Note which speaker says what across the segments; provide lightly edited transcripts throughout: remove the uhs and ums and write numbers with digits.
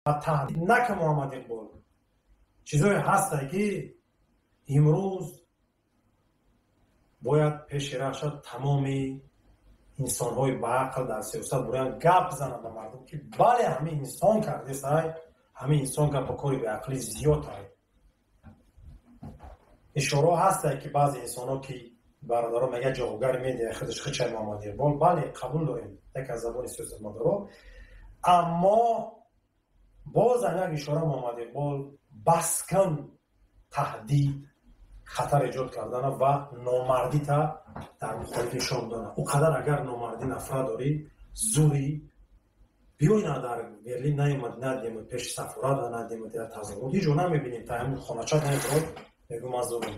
Speaker 1: Ва таҳдид нака Муҳаммад Иқбол. Чизое ҳастае, ки имрӯз бояд пеши раҳ тамоми инсонҳои баақл дар сиёсат бурянд, гап зананд ба мардум, ки бале, ҳамин инсон кардесай, ҳамин инсон гапо кори беақлӣ зиёд ай. Ишораҳо ҳастае, ки баъзе инсонҳо, ки бародаро мегӯяд, ҷавобгари медиа худаш хичай Муҳаммад Иқбол, бале, қабул дорем, як аз забони сиёсатмадоро, аммо бозам як ишора: Муҳаммад Иқбол, бас кун таҳдид, хатар эҷод кардана ва номардита дар мухолиф нишон додана. Ӯ қадар агар номардӣ, нафрат дорӣ, зурӣ, биёй, на дар Берлин наёмад, надием пеши сафорат, надием тазоҳурот, ҳеҷ ҷо намебинем, та ҳамин хоначат намебурод, мегӯ ман зурам.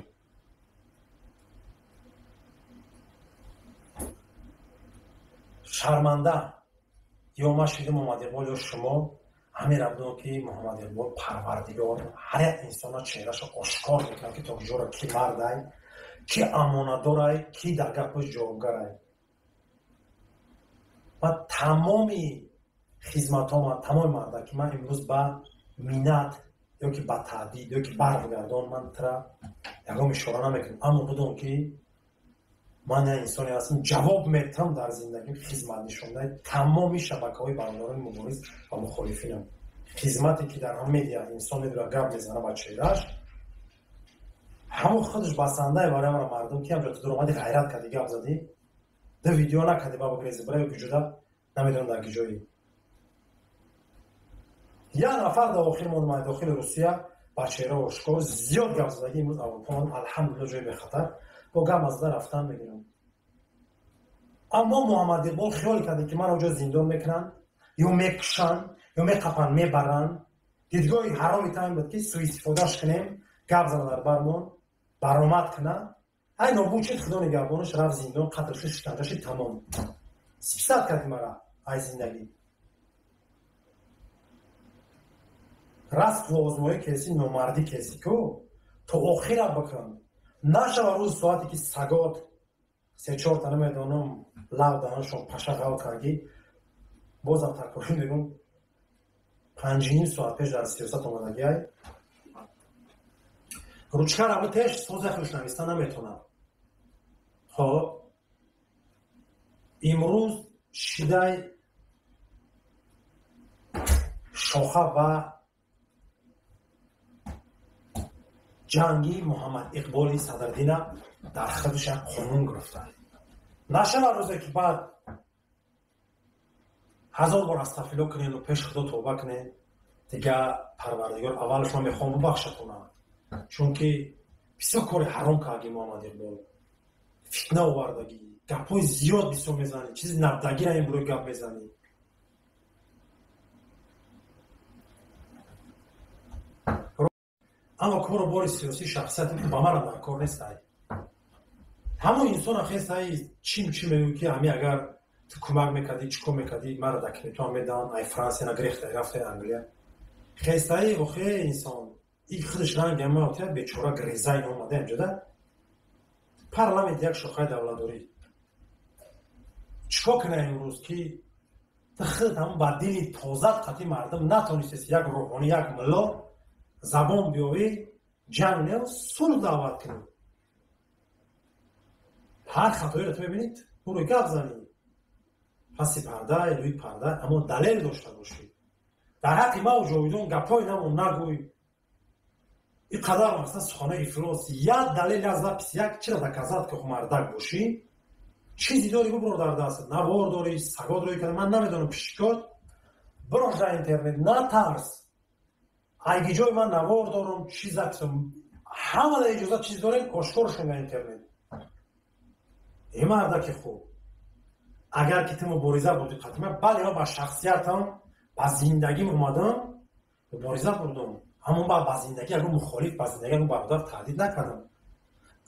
Speaker 1: Шарманда, ё ман шидим Муҳаммад Иқбол, ё шумо. Ҳамин бидон, ки Муҳаммад Иқбол, Парвардигор ҳар як инсона чеҳраашо ошкор мекунад, ки то куҷоро ки мардай, ки амонатдорай, ки дар гапҳои ҷавобгарай. Ва тамоми хизматҳома, тамоми марда, ки ман имрӯз ба миннат ё ки ба таҳдид ё ки баргардон, ман тра ягон ишора намекунам, аммо бидон, ки ман як инсоне ҳастам, ҷавоб метам дар зиндагим, хизмат нишондаи тамоми шабакаҳои бародарони мубориз ва мухолифинам. Хизмате, ки дар ҳам медиа инсон медура, гап мезана ба чеҳрааш, ҳамон худаш басандае барои амра мардум, ки ҳамҷо ту дуромади, ғайрат кардӣ, гап задӣ, ду видео накардӣ, ба грези бира ё ки ҷуда намедонам дар ки ҷои. Як нафар дар охир мондам, дохили Русия ба чеҳра ошкор зиёд гап задагӣ. Имрӯз Аврупо, алҳамдулилла, ҷои бехатар, бо гап азда рафтан мегирам. Аммо Муҳаммад Иқбол хиёл карде, ки маро ҷо зиндон мекунанд ё мекушанд ё меқапанд, мебаранд. Дидгоҳи ҳароми там буд, ки суистифодааш кунем, гап зана дар бармон, баромад куна. Ай нобуд шуд, худо нигаҳбонаш, рафт зиндон, қатл шуд, шиканҷа шуд, тамом. Списать карди мара ай зиндагӣ. Раст озмоӣ кеси, номардӣ кеси ку то охира бикун. Нашава рӯзи соате, ки сагот се-чорта, намедонам, лав даҳаншон паша ғав карди. Бозам такрорӣ мегӯм, 5:30 соат пеш дар сиёсат омадагиай, ручкара битеш, созе хуш нависта наметонам. Хоб, имрӯз шидай шоха ва ҷанги Муҳаммад Иқболи Садриддина дар худаш як қонун гирифта. Нашава рӯзе, ки баъд ҳазор бор астағфирулло кунену пеши худо тавба кунед. Дига Парвардигор аввал шумо мехоҳам бубахшатона, чунки бисёр кори ҳаром карди, Муҳаммад Иқбол, фитна овардагӣ, гапҳои зиёд бисёр мезанӣ, чизи набдагира ин бурои гап мезанӣ. Аммо кору бори сиёсӣ, шахсияте ба манам дар кор нестай. Ҳамон инсона хестай, чим чӣ мегӯ, ки ҳами агар ту кӯмак мекардӣ, чӣ кор мекардӣ, мара документҳоам медаҳам, ай Франсия на гирехтай, рафтай Англия хестаи. Охе, инсон и худаш ранги ама бечора греза ин омада инҷода парламент, як шохаи давлатдорӣ, чӣ кор кунад имрӯз, ки ту худ ҳамон ба дили тозат қатъи мардум натонистеси, як рӯҳонӣ, як мулло забон биёвӣ, ҷанг не, сулҳ даъват кунӣ. Ҳар хатоеро ту мебинед, ӯро гап занӣ паси парда, рӯи парда, аммо далел дошта бошӣ. Дар ҳаққи мау ҷовидон гапҳои намон нагӯй. Ин қадар масалан суханои ифлос, як далел, як запись, як чира доказать, ки мардак бошӣ, чизи дорӣ, бубуро дар дастат, навор дорӣ, сагод рӯй карда, ман намедонам, пишикот бирош дар интернет, натарс. Айги ҷои ман навор дорам, чи запись, ҳама дар иҷозат чиз дорем, ошкоршон дар интернет. Э, мардаки хуб, агар ки ту мубориза бурдӣ қатима, бале, ман ба шахсиятам, ба зиндагим омадам, мубориза бурдам, аммо ба зиндагӣ ягон мухолиф, ба зиндагӣ ягон бародар таҳдид накардам.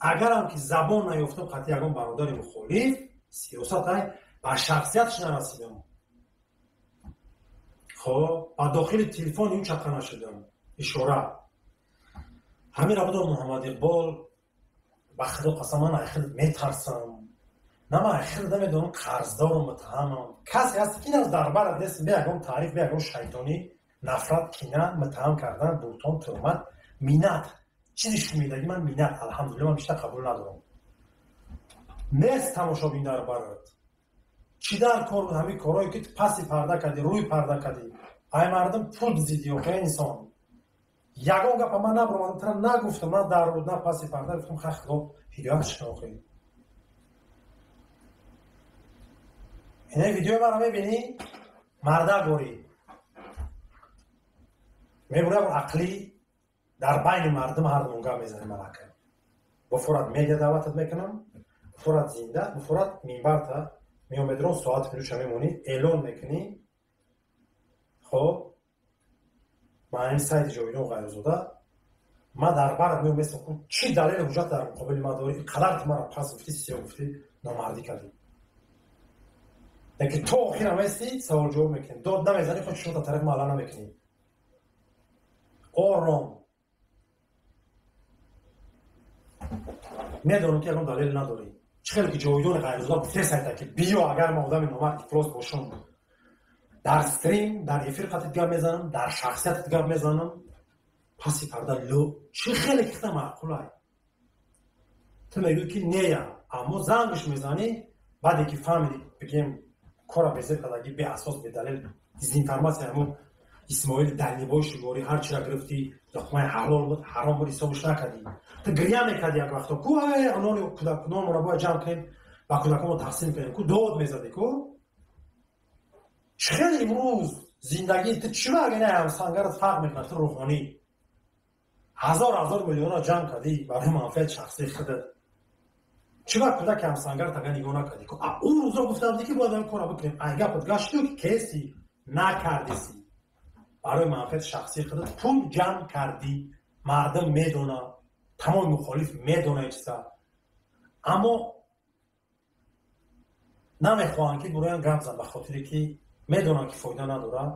Speaker 1: Агарам ки забон наёфтам қатъи ягон бародари мухолиф, сиёсатай, ба шахсиятш нарасидам, хоб, ба дохили телефони ӯ чақа нашудам. Ишора ҳамира будам. Муҳаммад Иқбол, ба худо қасам, ман ай худат метарсам, на ман ай худ намедонам, қарздорум, муттаҳамам. Касе ҳаст, ки ин аз дар барат нест, бе ягон таъриф, бе ягон шайтонӣ. Нафрат, кина, муттаҳам кардан, буҳтон, туҳмат, миннат. Чизи шумидагӣ ман миннат, алҳамдулилла, ман бештар қабул надорам. Нест тамошобин дар барат. Чӣ дар кор буд ҳамин корое ки паси парда кардӣ, рӯи парда кардӣ? Ай мардум пул дизидӣ, охе инсон. Ягон гапа ман набаромадам, тара нагуфтам, на дар руд, на паси парда, гуфтам хай худо ҳидоятш кун охе. Ина видеои маро мебинӣ? Мардак горӣ. Мебурам ақлӣ дар байни мардум ҳар гап мезанем аллакай. Буфурат медиа даъватат мекунам, буфурат зинда, буфурат минбарта меомедрон соати плюша мемонӣ, эълон мекунӣ. Хоб, ман ин сайти Ҷовидон Ғайрзода, ман дар барат меоместам, чӣ далели ҳуҷҷат дар муқобили ман дорӣ? Қадар ту маро пас гуфтӣ, сиё гуфтӣ, номардӣ кардӣ. Лекин то охир ҳаместӣ, савол ҷавоб мекунем. Дод намезанӣ, худ шумо тарафи маҳалла намекунӣ. Ором. Медонам ки ягон далел надорӣ. Чӣ хеле ки Ҷовидони Ғайрзода гуфте сайта ки биё, агар ман одами номард ифлос бошам, дар стрим, дар эфир қатит гап мезанам, дар шахсиятат гап мезанам, паси парда ло чӣ хеле ки хита маъқулай. Ту мегӯӣ ки нея, аммо зангш мезанӣ, баъде ки фаҳмидӣ, бигем, кора безеб кардагӣ, беасос, бедалел, дезинформатсия ҳамун Исмоили Далнибой шугорӣ ҳар чиро гирифтӣ, луқмаи ҳалол буд, ҳаром буд, ҳисобаш накардӣ. Ту гиря мекардӣ як вақто, ку нони кӯдак, нонро бояд ҷамъ кунем, ба кӯдаконро тақсим кунем, ку дод мезадӣ, ку? Чӣ хеле имрӯз зиндагии ту чӣ ба агар ҳамсангарат фарқ мекунад, ту рӯҳонӣ ҳазор ҳазор миллионро ҷамъ кардӣ барои манфиати шахсии худат. Чӣ ба кӯдаки ҳамсангарат агар нигоҳ накардӣ? Ку ӯ рӯзо гуфта будӣ ки бояд ҳамин корро бикунем. Ай гапат гаштӣ ки кеси накардиси. Барои манфиати шахсии худат пул ҷамъ кардӣ, мардум медонад, тамоми мухолиф медонад чиза. Аммо намехоҳанд ки буроян гап зан, ба хотире ки медонанд ки фоида надорад.